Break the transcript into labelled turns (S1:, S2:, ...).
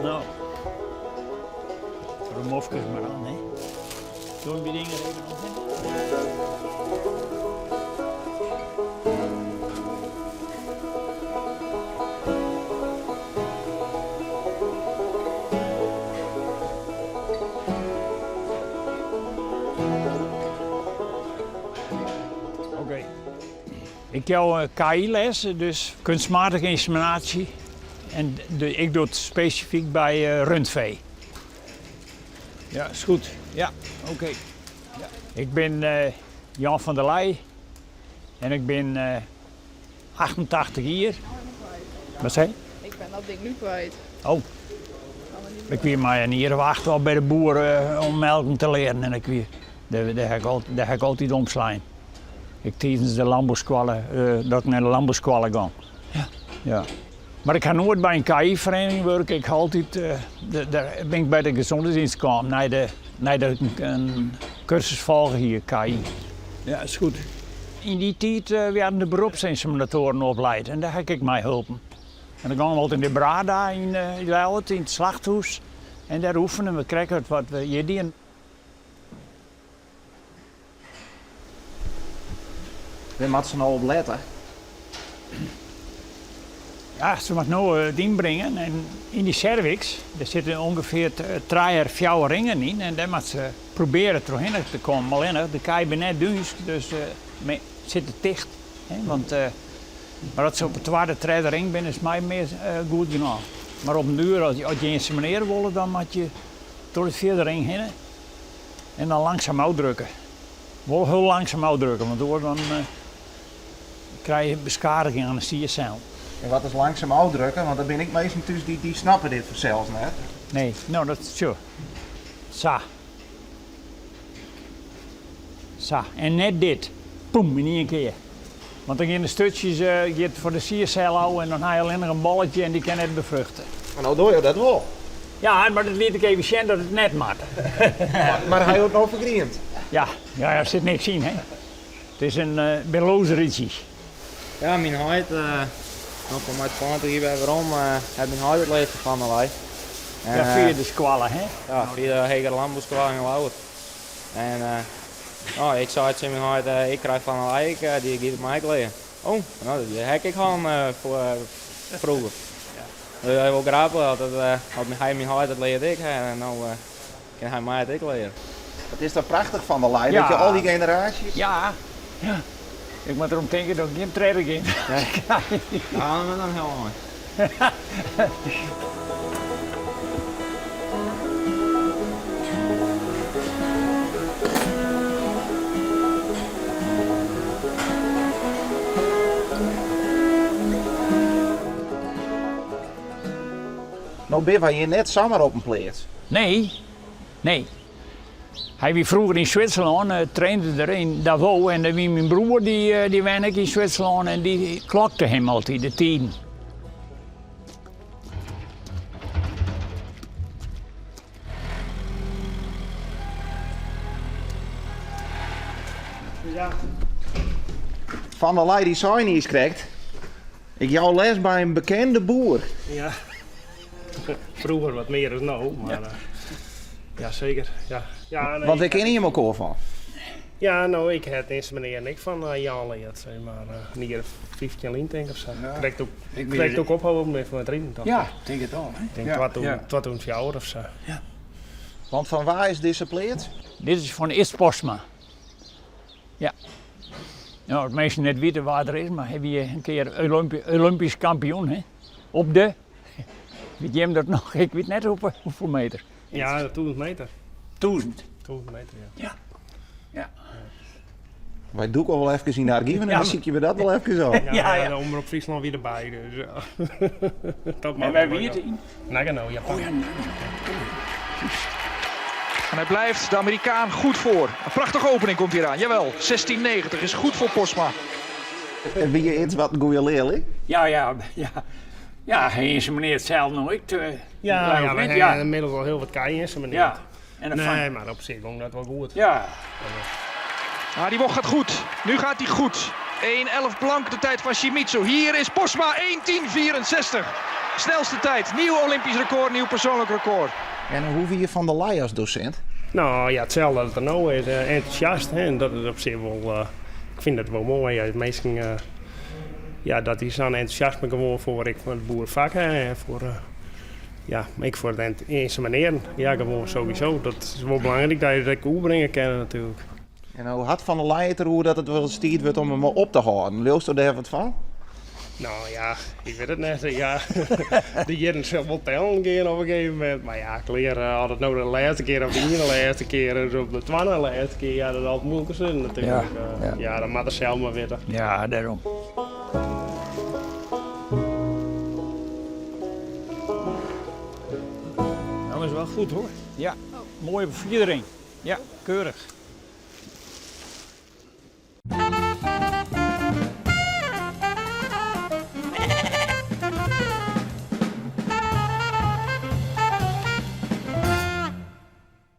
S1: No. Foar de mofkes mar an, hè. Doe dy dingen der even op, hè. Oké. Ik jou KI-les, dus kunstmatige inseminatie. En de, ik doe het specifiek bij rundvee. Ja, is goed. Ja, oké. Ja. Ik bin Jan van der Leij en ik bin 88 jier. Wat sei je?
S2: Ik ben dat ding nu kwijt.
S1: Oh. Ik wie mei in jier of 8 al by de boer om melken te learen en ik wie, dêr, dêr ha ik, al, dêr ha ik altyd omslein. Ek tidens de lânbouskoalle, dat ik nei de lânbouskoalle gong. Ja. Ja. Mar ik ha noait by in KI-feriening wurke. Ik ha altyd, dêr bin ik by de gezondheidsdienst kaam, nei de, neidat ik in kursus folge hie, KI. Ja, is goed. Yn dy tiid waarden de beropsinseminatoaren opleid en dêr ha ik ek mei holpen. En dan gongen we altyd yn de Brada yn Ljouwert, yn it slachthûs. En dêr oefenen we krekt wat we hjir dienen.
S3: Wêr moat se no op lette?
S1: Ja, se moat no it ynbringen en yn dy serviks, dêr sitte ûngefear trije, fjouwer ringen yn en dêr moat se probearje trochhinne te kommen. Allinnich, de kij binne net dúnsk, dus sitte ticht. Want, mar as se op de twadde, tredde ring binne, is it my mear goed genôch. Mar op den duer, as je ynseminere wolle, dan moat je troch de fjirde ring hinne. En dan langsum ôfdrukke. Wol hiel langsum ôfdrukke, want oars dan krije je beskadiging oan de siersellen.
S3: En wat is langsum ôfdrukke? Want der binne ek minsken thús dy't snappe dit fansels net.
S1: Nee, no dat sjoch. Sa. Sa. En net dit. Poem, yn ien kear. Want dan gean de sturtsjes giet foar de siersel ôf en dan ha je allinnich in bolletje en dy kin net befruchte.
S3: Mar no dogge jo dat wol.
S1: Ja, mar dat liet ik even sjen dat it net moat.
S3: Mar ha jo it no fergriemd?
S1: Ja, ja, der sit niks yn, hè. It is in bin loazeritsjes.
S4: Ja, myn heit, no kom mei 20 jier wer werom, hat myn heit it leafste fan der Leij.
S1: Ja, fia de skoalle, hè?
S4: Ja, fia de hegere lânbouskoalle yn Ljouwert. En no, ik sei tsjin myn heit, ik krij Van der Leij ek, dy giet it my ek learen. Oh, no, dy ha ik ek hân froeger. Dat is wol grappich, dat hy myn heit it leart ek en no kin hy my it ek learen.
S3: It is toch prachtich Van der Leij, dat je al dy generaasjes.
S1: Ja, ja. Ik moat derom tinke dat ik gjin tredde generaasje krij.
S4: Ja, dan dan hiel moai.
S3: No binne wy hjir net samar op in pleats.
S1: Nee, nee. Hy wie froeger yn Switserlân, trainde er yn Davos en dêr wie myn broer dy, dy wenne ek yn Switserlân en dy klokte him altyd de tiden.
S3: Van der Leij dy sei niis krekt, ik jou les by in bekende boer.
S5: Ja. Froeger wat mear as no, mar ja seker. Ja. Ja, nee,
S3: Want wêr kenne jim elkoar fan?
S5: Ja, no, ik ha it ynsemineren ek fan Jan leard, sis mar. In jier of 15 lyn tink of sa.
S1: Ja.
S5: Krekt ook, krekt ook opholden bin fan it riden, tocht
S1: Ja,
S5: ik.
S1: tink it al. Hè?
S5: Ik tink
S1: Ja,
S5: 2000,
S1: ja.
S5: 2004 of sa.
S1: Ja.
S3: Want fan wa is dizze pleats?
S1: Dit is fan Ids Postma. Ja. No, as minsken net witte wa't er is, mar hy wie in kear Olympysk kampioen, hè. Op de, wit jim dat noch? Ik wit net op hoefolle meter.
S5: Ja, 1000 meter.
S1: 1000?
S5: 1000 meter, ja.
S1: Ja. Ja.
S3: Wy dûke wol efkes yn de argiven en dan sykje we dat wol efkes op.
S5: Ja, ja, de Omrop Fryslân wie derby, dus ja. Dat
S1: En wêr wie it yn?
S5: Nagano, Japan.
S1: Oh ja, Nagano.
S6: En hij blijft de Amerikaan goed voor. Een prachtige opening komt hier aan. Jawel, 16,90 is goed voor Postma.
S3: En wie Ids wat in goede learling?
S1: Ja, ja, ja. Ja, hy ynseminearret sels no ek.
S5: Ja, ja, we ha ynmiddels al hiel wat kij ynseminearre.
S1: Ja. En dan
S5: Nee, mar op sich gong dat wol goed.
S1: Ja.
S6: Maar die bocht gaat goed. Nu gaat hij goed. 1.11 blank de tijd van Shimizu. Hier is Postma 1.10.64. Snelste tijd, nieuw Olympisch record, nieuw persoonlijk record.
S3: En hoe wie je Van der Leij as dosint?
S5: No ja, itselde as it er no is. Entûsjast, hè, en dat is op sich wol, ik fyn dat wol moai as minsken, ja, dat dy sa'n entûsjasme gewoan foar ek foar it boerefak ha en foar, ja, ek foar it ynsemineren. Ja, gewoan sowieso. Dat is wol belangryk dat je dat ek oerbringe kinne natuerlik.
S3: En no hat Van der Leij it deroer dat it wolris tiid wurdt om him op te hâlden. Leausto dêr wat fan?
S5: No ja, ik wit it net. Ja, de jierren sille wol tellen gean op in gegeven momint. Mar ja, klear, as it no de lêste kear of de iene lêste kear is of de twadde lêste kear, ja, dat is altyd muoilik te sizzen natuerlik. Ja, ja. Dat moat er sels mar witte.
S1: Ja, dêrom.
S2: Dat is wel goed hoor.
S1: Ja, moaie befiedering. Ja, keurich.